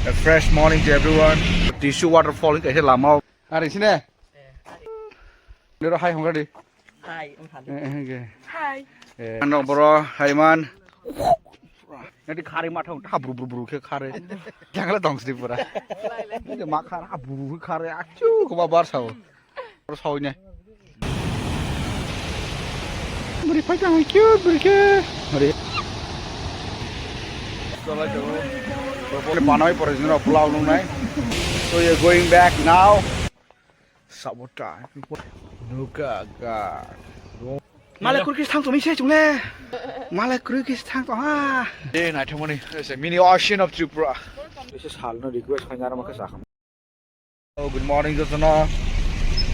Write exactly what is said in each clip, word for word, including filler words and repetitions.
A fresh morning to everyone. Tissue waterfall kaisa lama. Ari sine. Dero hai hongkha di. Hai, wngkha di. Eh, eh, eh. Hai. Eh, ano boro hai man. Nanti khari ma thang, ha bru bru bru khe khari. Jangan dong sini pura. Ini ma khar, ha bru bru khari, acu, kau bar sao. Oro sawi nai. Bwrwi phai tang cute bwrwi khe. Bwrwi. Banai pore jino pulao nungnai. So you're going back now. Sabota. Nuka ga. Malai kurkis thang tumi se chungle. Malai kurkis thang to ha. De naithokmani. It's a mini ocean of Tripura. This is Halno request khaina ma kasa. Oh, good morning, jotono.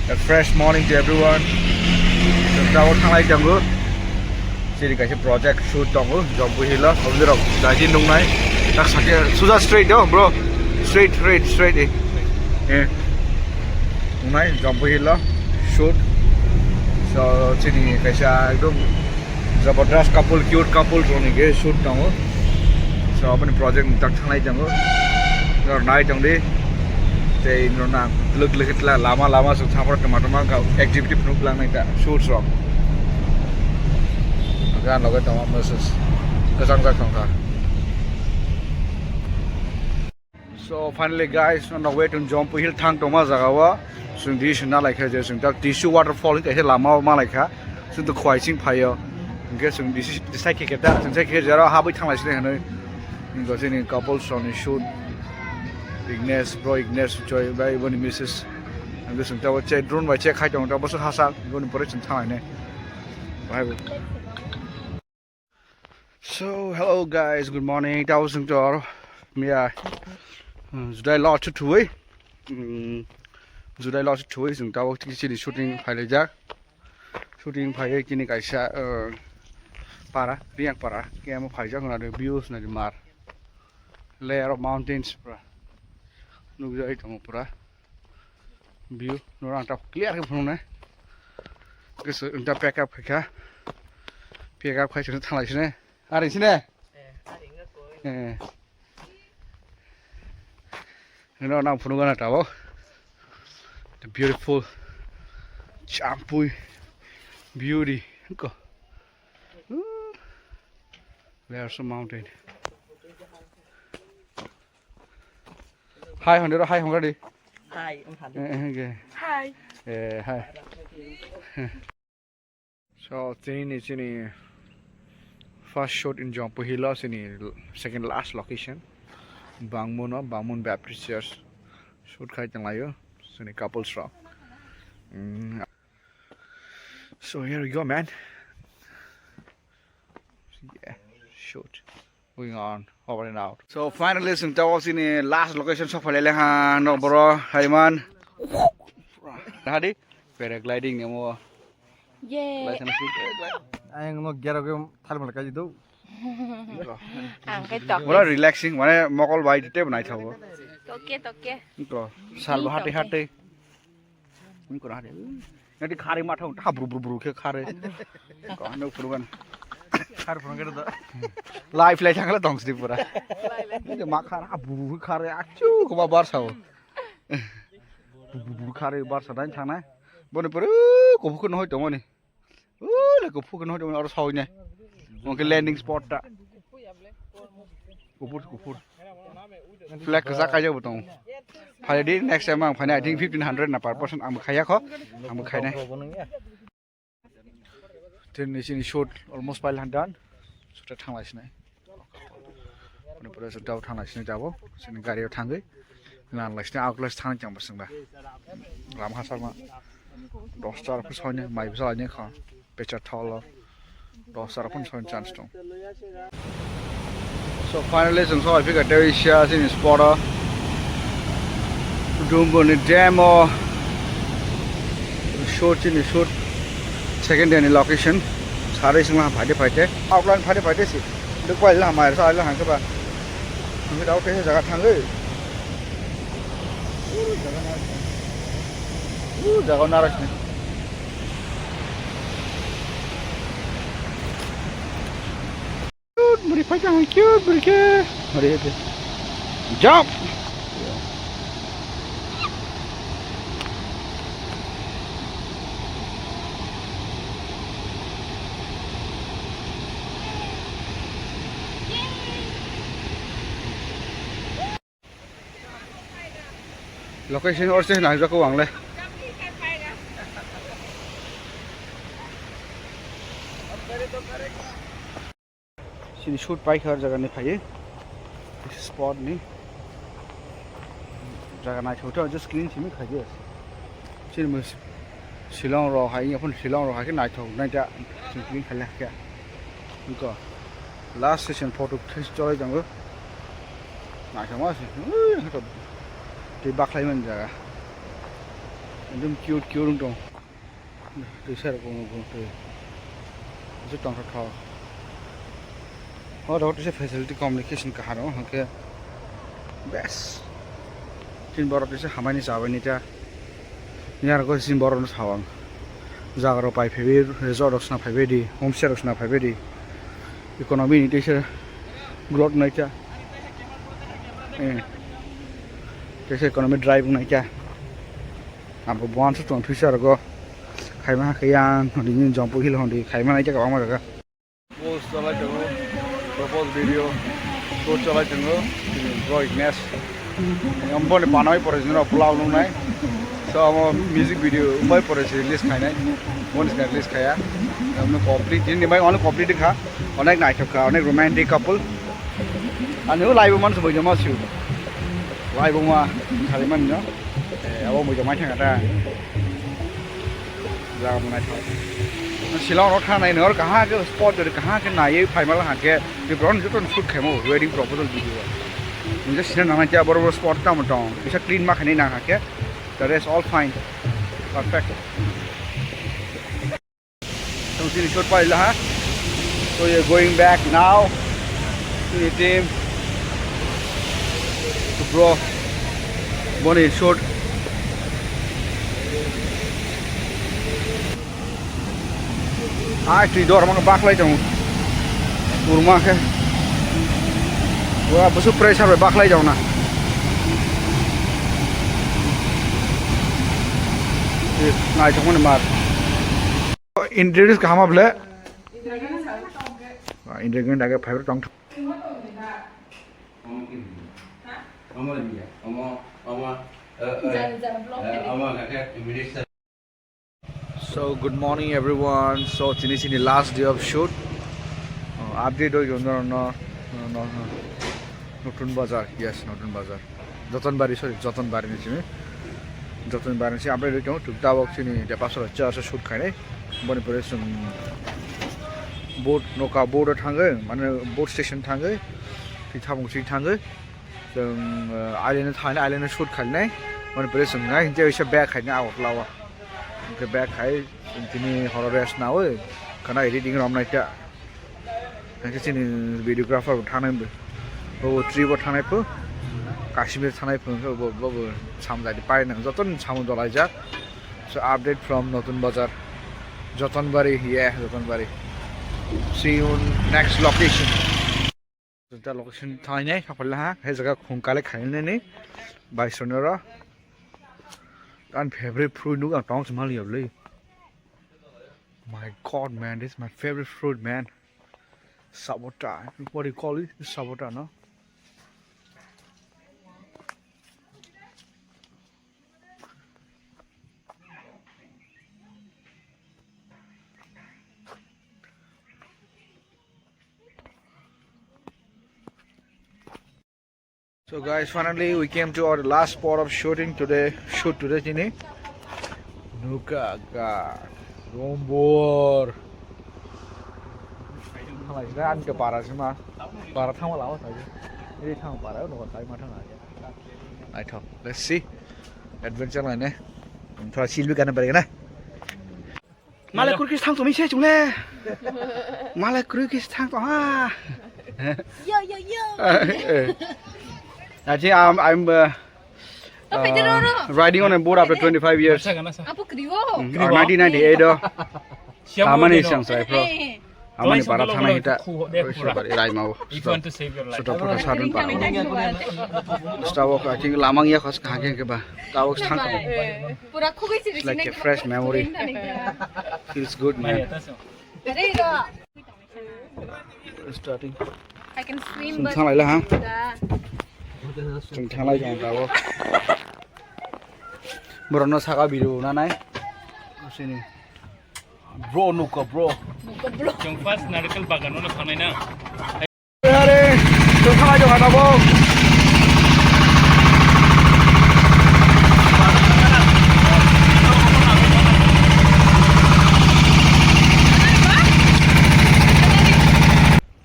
A fresh morning to everyone. Chwng tabuk thanglai tongo. Chini kaisa project shoot tongo, Jompu Hill o. Obwrok daidi nungnai. Tak sakhe suja straight do, bro. Straight, straight, straight, eh. Eh. Nungnai, Jompu Hill o shoot. So, chini kaisa ekdom Jabardast couple, cute couple rokni khe shoot tongo. So, aboni project ni tak thanglai tongo. Nor nai tong di. Tei nor na look look tla lama lama so thapar tama tama ka activity phunuk lang nai ta shoots rok. Gan loge tama message. Kasang jak tong kha. So finally guys, on the way to Jompu Hill thang tongma jaga o. Chwng di swnna laikha je chwng tak tissue waterfall kaisa lama o ma laikha. Chwng to khwai ching phaio. Hwnkhe chwng di si, di sai khe khe ta, chwng sai khe jero habwi thang lai sini hwnwi. Hwnkhe chini couples rokni shoot. Ignesh, bro Ignesh Joy bai boni missus. Hwnkhe chwng tabo che drone bai che khai tong ta bwswk hasa boni pore chwng thang lainai. Bai bo. So, hello guys, good morning. Tao sung tor. Mia. Hmm, judai lo chu thui. Hmm, judai lo chu thui. Sung tao tiki chini shooting phai le jak. Shooting phai kini kaisa, uh, para, riang para. Kemo phai jak na de views na de mar. Layer of mountains pura. Nuk jai tong pura. View no rang ta clear khe phunuknai. Kisa unta pack up khaikha. Pack up khai sini thanglai sini. Ari sini. Eh. No nang phunukna tabo. The beautiful Champui beauty. Ko. There's a mountain. Hi, Honda, hi, Honda di. Hi, Honda di. Eh, eh, okay. Hi. Eh, hi. So, chini ni chini first shot in Jompu Hill, chini second last location. Bangmun no, Bangmun Baptist Church. Shoot khai tong laio, chini couples rok. Mm. So here we go, man. Yeah, shoot. Going on, over and out. So finally, chwng tabuk chini last location sok phailai ha, nok boro, Hariman. Hadi, paragliding ni mo. Yay. License shoot. Ang no gero ge thalmala kai do. Ang kai tok. Boro relaxing, mane mokol bai te nai thago. Toke, toke. Ko, sal bahate hate. Wngkora de. Nadi khari ma thang, ha bru bru bru khe khari. Ko ano phurugan. Khar phurung khe do. Life lai thangla tong sidi pura. Nadi ma khar, ha bru bru khari, achu ko ba bar sao. Bru bru bru khari bar sa dai thang na. Boni pura ko phukun hoi tongoni. Ule kuphur khe nohor oro sawine. Wngkhe landing spot ta. Kuphur, kuphur. Flag kwchak kaijak bo tongo. Phai di next time ang phainai, I think fifteen hundred na per person ang bo khaiya kho. Ang bo khainai. Tini chini shoot almost pile done. Shoot thanglai sinai. Ani pore se dao thang lai sini jabo, sini gari o thangwi. Lan lai sini outlet thang chang basing ba. Lam ha sarma. Dos tar pun soine, mai bisa laine kha. Pecha tholo. Dos tar pun soine chance tong. So finally, chwng so phika dewi sia sini spot o. Dumbo ni dam o. Shoot chini shoot. Second day ni location. Sari sima phaide phaide. Outline phaide phaide si. Duk pai la mai sa la hangke ba. Hangke dau ke jaga thangwi. Uh, jaga na. Uh, jaga na ras ni. Cute, bwrwi phai tang, cute, bwrwi khe. Bwrwi khe. Jump! Location or se nai joko wangle. Sini shoot paikha jaga ni phaiwi. Spot ni jaga naithok, just clean simi khaidi. Sini mos Shillong rok hai, yaphun Shillong rok hai khe naithok nai ta, sini clean khaila khe. Wngkha last session photo khe cholai tongo. Naithok ma se, ui, hato tei baklai man jaga. Ekdom cute cute wng tong. Twi sir kung kung twi. Twi tong thok. Oro twi facility communication kahar o hwnkhe best. Tin borok twi hamani chabai ni ta. Ni aro ko sin borok no sawang. Jaga rok pai phaiwi resort rok sna phaibai di, homestay rok sna phaibai di. Economy ni twi growth nai ta. Eh. Twi economy drive nai ta. Abo buan se tong thwi sir go. Khaima khe yang hwnwi Jampu Hill hwnwi khaima nai khe kwbangma jaga. Post chalai tongo, propose video, shoot chalai tongo, bro Ignesh. Amboni panai pore jino pula nungnai. So amo music video umbai pore se release khainai. Boni se release khaya. Amno complete, ini bai ono complete kha. Onek naithok kha, onek romantic couple. Ani live man se bojo ma siu. Live ma khali man no. Eh, abo bojo ma thanga ta. Jaga bo naithok. Shillong rok thangnai nor kaha khe spot dori kaha khe naiwi phaimal hangkhe ni bron joto shoot khaimo wedding proposal video. Nje sina nang khe boro boro spot tamo tong. Bisa clean ma khainai nang hangkhe. The rest all fine. Perfect. Tong sini shoot pai laha. So we are going back now to the team. To bro. Boni shoot. Ai twi dor mang baklai tong. Kurma khe. Wa busu pressure bai baklai tong na. Nai tong mar. Introduce kaham ble. Ah, India gini dage five tong. So good morning everyone. So tini sini last day of shoot. Uh, update oi no no no no no. Notun Bazar, yes, Notun Bazar. Jotonbari, sorry, Jotonbari ni simi. Jotonbari ni simi update oi tongo. Tabok sini Depasora church shoot khainai. Boni pore chwng boat, noka boat o thangwi, mane boat station thangwi, twi thamung swi thangwi. Chwng, uh, island o thangwi, island o shoot khainai. Boni pore chwng nai, hingke bisa back khainai Agartala o. Hingke back khai, chwng tini horo rest nawi, khana editing romnai ta. Hingke chini videographer bo thangnai bo, bo trip o thangnai pho, Kashmir thangnai pho, bo, bo, bo samjadi pai nang, joto ni samung dolaijak. So update from Notun Bazar, Jotonbari, yeah, Jotonbari. See you in next location. Jota location thainai, kapal ha, he jaga khung kale khainai ni, bai sonora. An favorite fruit nuk ang tong semal yabli. My God, man, this is my favorite fruit, man. Sabota. What do you call it? Sabota, no? So guys, finally we came to our last spot of shooting today. Shoot today, chini. Nuka ga rombor. Thanglai sila ani ke para sima. Para thangma lama thaji. Ini thang para, nuka kai ma thang aja. Naithok. Let's see. Adventure line eh. Thora silbi kana bari na. Malai kurkis thang tumi se chungle. Malai kurkis thang to ha. Yo, yo, yo. Actually, I'm, I'm uh, uh, riding on a boat after twenty-five years. Apo kriwo. Mm, uh, nineteen ninety-eight o. Tamani sang sai pro. Amani para thana hita. Raima o. Suta pura sarun para. Stawok, I think, lamang ya khas kahang ke ba. Tawok thang. Pura khugui siri. It's like a fresh memory. Feels good, man. Starting. I can swim, but thang lai la ha. Thang lai jang tawok. Borokno saka video nanai. Sini. Bro, nuka, bro. Nuka, bro. Chwng first narikal bagan o thangnaina. Are, chwng thangna jokha na bo.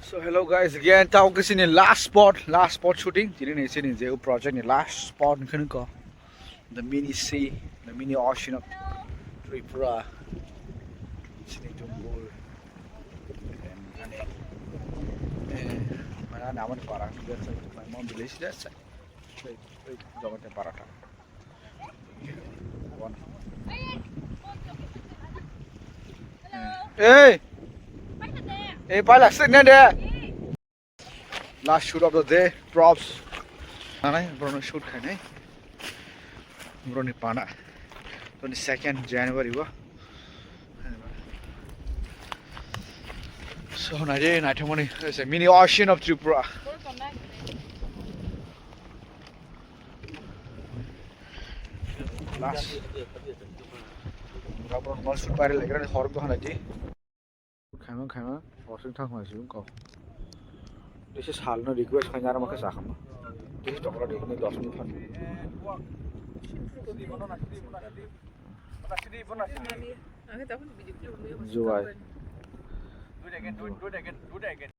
So hello guys, again, tao khe chini last spot, last spot shooting. Chini ni chini je project ni last spot hwnkhe nukho. The mini sea, the mini ocean of Tripura. Chini Jumbul. And, and, eh, mana naman parang dia sa my mom village dia sa. Wait, wait, jogote parata. Hey! Hey, pala sitne de. Last shoot of the day, props. Nanai, bro, no shoot khainai. Bro, ni pana. Twenty-second January, wa. So, nai de, nai thangmani. It's a mini ocean of Tripura. Last. Bro, no shoot pare lagi, hor ko hana di. Khaima khaima, hosing thang hoi sibung kau. Tei se salno request khaina aro makhe sa khama. Tei se tokla di hwnwi dos minute thani. Juwai.